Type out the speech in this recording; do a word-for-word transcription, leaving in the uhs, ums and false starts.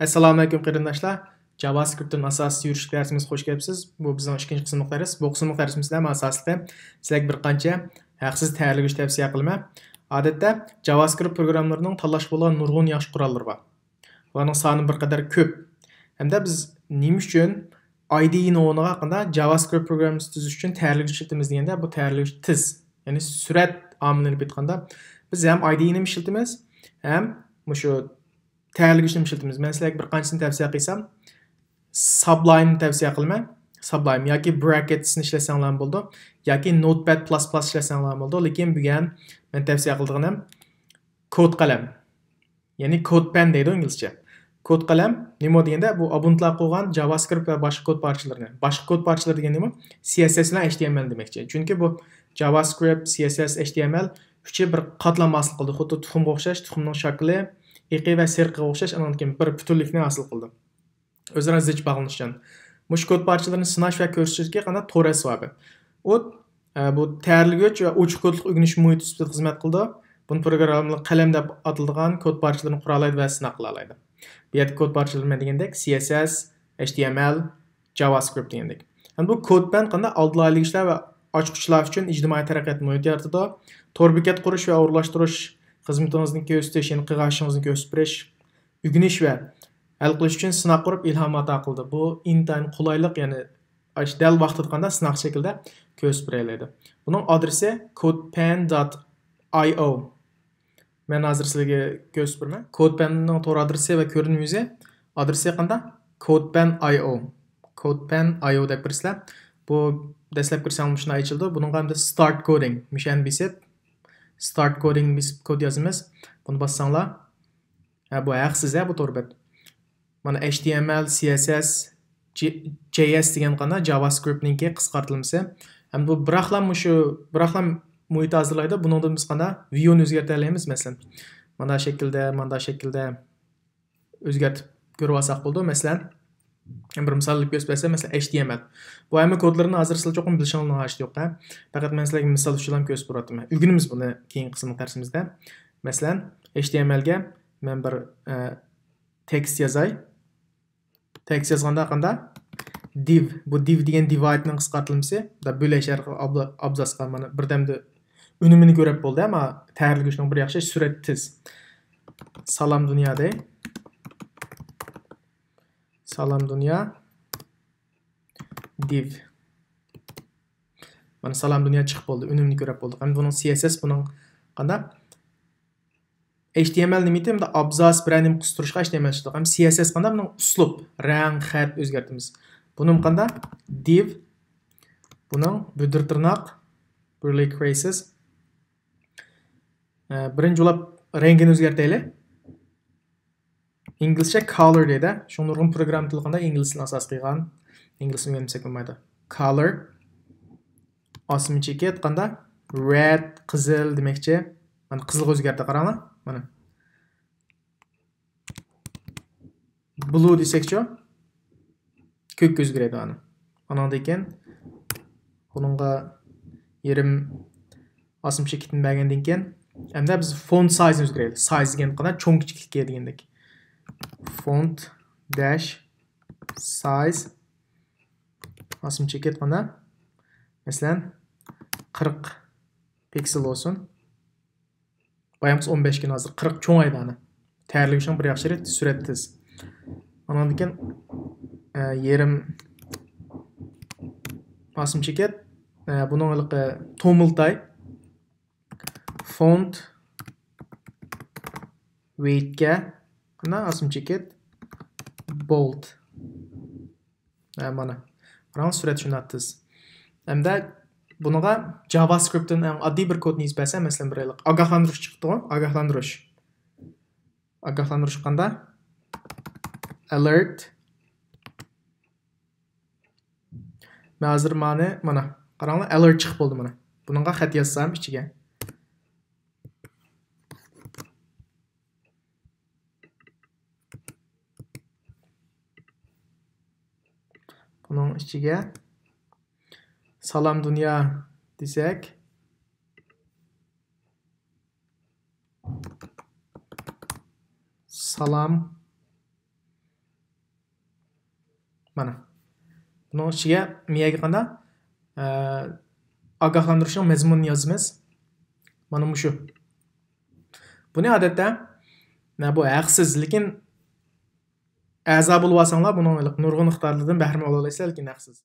ئەسسالامۇئەلەيكۇم قېرىنداشلار. جاۋاسكرىپتتىن ئاساسىي يۈرۈشلۈك دەرسىمىزگە خوش كەپسىز. بۇ بىزنىڭ ئىككىنچى قىسىملىق دەرس. بۇ قىسىملىق دەرسىمىزدە مەن ئاساسلىقى سىلەرگە بىر قانچە ھەقسىز تەييارلىگۈچ تەۋسىيە قىلىمەن. ئادەتتە جاۋاسكرىپت پروگراممىلىرىنىڭ تاللاشقا بولىدىغان نۇرغۇن ياخشى قوراللىرى بار. بۇلارنىڭ سانى بىر قەدەر كۆپ. ھەمدە بىز نېمە ئۈچۈن ئايدىئىنىڭ ئورنىغا قانداق جاۋاسكرىپت پروگراممىسى تۈزۈش ئۈچۈن تەييارلىگۈچ ئىشلىتىمىز دېگەندە، بۇ تەييارلىگۈچ تېز، يەنى سۈرئەت ئامىلىنى ئېلىپ ئېيتقاندا، بىز ھەم ئايدىئىنى ئىشلىتىمىز، ھەم مۇشۇ تەييارلىگۈچنى ئىشلىتىمىز. مەن سىلەرگە بىر قانچىسىنى تەۋسىيە قىلسام، سابلايمنى تەۋسىيە قىلىمەن. سابلايم ياكى براكېتسنى ئىشلەتسەڭلارمۇ بولىدۇ، ياكى نوتپەد پلەس پلەس ئىشلەتسەڭلارمۇ بولىدۇ. لېكىن بۈگۈن مەن تەۋسىيە قىلىدىغىنىم كود قەلەم. يەنى كود پەن دەيدۇ ئىنگلىزچە. كود قەلەم نېمە دېگەندە، بۇ ئابونتلار قويغان جاۋاسكرىپت ۋە باشقا كود پارچىلىرىنى. باشقا كود پارچىلىرى دېگەن نېمە؟ سى ئېس ئېس بىلەن ئەيچ تى ئېم ئېل دېمەكچى. چۈنكى بۇ جاۋاسكرىپت، سى ئېس ئېس، ئەيچ تى ئېم ئېل ئۈچى بىر قاتلام ھاسىل قىلدى. خۇددى تۇخۇمغا ئوخشاش، تۇخۇمنىڭ شاكىلى، ئېقى ۋە سېرىقىغا ئوخشاش، ئانىڭدىن كېيىن بىر پۈتۈنلۈكنى ھاسىل قىلدى. ئۆزئارا زىچ باغلىنىشچان. مۇشۇ كود پارچىلىرىنى سىناش ۋە كۆرسىتىشتىكى قانداق تور ئەسۋابى. ئۇ، ئە، بۇ تەييارلىگۈچ ۋە ئوچۇق كودلۇق ئۆگىنىش مۇھىتى سۈپىتىدە خىزمەت قىلىدۇ. بۇنى پروگراممىلىق قەلەم دەپ ئاتىلىدىغان كود پارچىلىرىنى قۇرالايدۇ ۋە سىناق قىلالايدۇ. بۇ يەردىكى كود پارچىلىرى مەن دېگەندەك سى ئېس ئېس، ئەيچ تى ئېم ئېل، جاۋاسكرىپت دېگەندەك. ئەمدى بۇ كود پەن قانداق ئالدىنئالايدىغۇچىلار ۋە ئاچقۇچلار ئۈچۈن ئىجتىمائىي تەرەققىيات مۇھىتى يارىتىدۇ. تور بېكەت قۇرۇش ۋە ئورۇنلاشتۇرۇش خىزمىتىڭىزنى كۆرسىتىش، يەنى قىلغان ئىشىڭىزنى كۆرسىتىپ بېرىش، ئۆگىنىش ۋە ھەل قىلىش ئۈچۈن سىناق قۇرۇپ ئىلھام ئاتا قىلىدۇ. بۇ ئىنتايىن قولايلىق، يەنى ئاش-، دەل ۋاقتىدا قانداق سىناق شەكلىدە كۆرسىتىپ بېرەلەيدۇ. بۇنىڭ ئادرېسى كودپەن دوت ئاي ئو. مەن ھازىر سىلەرگە كۆرسىتىپ بېرىمەن. كودپەننىڭ تور ئادرېسى ۋە كۆرۈنۈش يۈزى. ئادرېسى قانداق؟ كودپەن ئاي ئو. كودپەن ئاي ئو دەپ بىرسىلەر. بۇ دەسلەپ كىرسەڭ مۇشۇنداق ئېچىلىدۇ. بۇنىڭغا ئەمدى ستارت كودىڭ مۇشۇنى بېسىپ، ستارت كودىڭ بېسىپ كود يازىمىز. بۇنى باسساڭلار، ھە، بۇ ھەقسىز، ھە، بۇ تور بەت. مانا، ئەيچ تى ئېم ئېل، سى ئېس ئېس، جي-، جەي ئېس دېگەن قانداق؟ جاۋاسكرىپتنىڭكى قىسقارتىلمىسى. ھەم بۇ بىراقلا مۇشۇ، بىراقلا مۇھىت ھازىرلايدۇ. بۇنىڭدىن بىز قانداق؟ ۋىيۇنى ئۆزگەرتەلەيمىز، مەسىلەن. مانا شەكىلدە، مانا شەكىلدە ئۆزگەرتىپ كۆرۈۋالساق بولىدۇ. مەسىلەن، بىر مىسال ئېلىپ كۆرسىتىپ بەرسەم، مەسىلەن، ئەيچ تى ئېم ئېل. بۇ ھەممە كودلىرىنى ھازىر سىلەر چوقۇم بىلىشىڭلارنىڭ ھاجىتى يوق، ھە؟ پەقەت مەن سىلەرگە مىسال ئۈچۈن كۆرسىتىپ بېرىۋاتىمەن. ئۆگىنىمىز بۇنى كېيىنكى قىسىملىق دەرسىمىزدە. مەسىلەن، ئەيچ تى ئېم ئېلگە مەن بىر، ئە، تېكىست يازاي. تېكىست يازغاندا قانداق؟ دىۋ. بۇ دىۋ دېگەن دىۋايدنىڭ قىسقارتىلمىسى. دا بۆلەش ئارقىلىق ئابلا-، ئابزاسقا مانا بىردەمدە ئۈنۈمىنى كۆرۈپ بولدى، ئەمما تەييارلىگۈچنىڭ بىر ياخشى سۈرئەت تېز. سالام دۇنيا دەي. سالام دۇنيا. دىۋ. مانا سالام دۇنيا چىقىپ بولدى، ئۈنۈمنى كۆرۈپ بولدۇق. ئەمدى بۇنىڭ سى ئېس ئېس بۇنىڭ قانداق؟ ئەيچ تى ئېم ئېل نېمە ئىدى؟ ئابزاس بىرەر نېمە قىستۇرۇشقا ئەيچ تى ئېم ئېل ئىشلىتىدۇ. ئەمدى سى ئېس ئېس قانداق؟ بۇنىڭ ئۇسلۇب، رەڭ، خەت ئۆزگەرتىمىز. بۇنىمۇ قانداق؟ دىۋ. بۇنىڭ بۈدۈر تىرناق، بۇرلىك برېسىس. ئە، بىرىنچى بولۇپ رەڭگىنى ئۆزگەرتەيلى. ئىنگلىزچە كالور دەيدۇ. شۇڭا نۇرغۇن پروگرامما تىلى قانداق ئىنگلىز تىلىنى ئاساس قىلغان. ئىنگلىز تىلىنى ئۆگەنمىسەك بولمايدۇ. كالور. ئاسما چېكىت قانداق؟ رەد، قىزىل دېمەكچى. مانا قىزىلغا ئۆزگەردى، قاراڭلار. مانا. بلۇ دېسەكچۇ؟ كۆككە ئۆزگىرىدۇ ئانا. ئانىڭدىن كېيىن بۇنىڭغا يېرىم ئاسما چېكىتنى بەرگەندىن كېيىن، ئەمدى بىز فونت سايزنى ئۆزگەرتەيلى. سايز دېگەن قانداق؟ چوڭ كىچىكلىككە دېگەندەك. فونت داش سايز ئاسما چېكىت قانداق؟ مەسىلەن، قىرىق پىكسېل بولسۇن. بايامقىسى ئون بەش كۈن ھازىر قىرىق چوڭايدى ئانا. تەييارلىگۈچنىڭ بىر ياخشى يېرى سۈرئەت تېز. ئانىڭدىن كېيىن، ئە، يېرىم ئاسما چېكىت. ئە، بۇنىڭ ھېلىقى تومۇلتاي. فونت ۋېيتكە قانداق؟ ئاسما چېكىت بولد. ھە، مانا. قاراڭ، سۈرئەت شۇنداق تېز. ھەمدە بۇنىڭغا جاۋاسكرىپتتىن ئەڭ ئاددىي بىر كودنى يېزىپ بەرسەم، مەسىلەن، بىر ئاگاھلاندۇرۇش چىقىپتىغۇ، ئاگاھلاندۇرۇش. ئاگاھلاندۇرۇش قانداق؟ ئەلېرت. مەن ھازىر مانى، مانا، قاراڭلار، ئەلېرت چىقىپ بولدى مانا. بۇنىڭغا خەت يازسام ئىچىگە. بۇنىڭ ئىچىگە سالام دۇنيا دېسەك، سالام مانا بۇنىڭ ئىچىگە مىيەگە قانداق ئاگاھلاندۇرۇشنىڭ مەزمۇنىنى يازىمىز. مانا مۇشۇ. بۇنى ئادەتتە، مانا بۇ ھەقسىز، لېكىن ئەزا بولۇپ ئالساڭلار، بۇنىڭ نۇرغۇن ئىقتىدارلىرىدىن بەھرىمەن بولالايسىلەر، لېكىن ھەقسىز.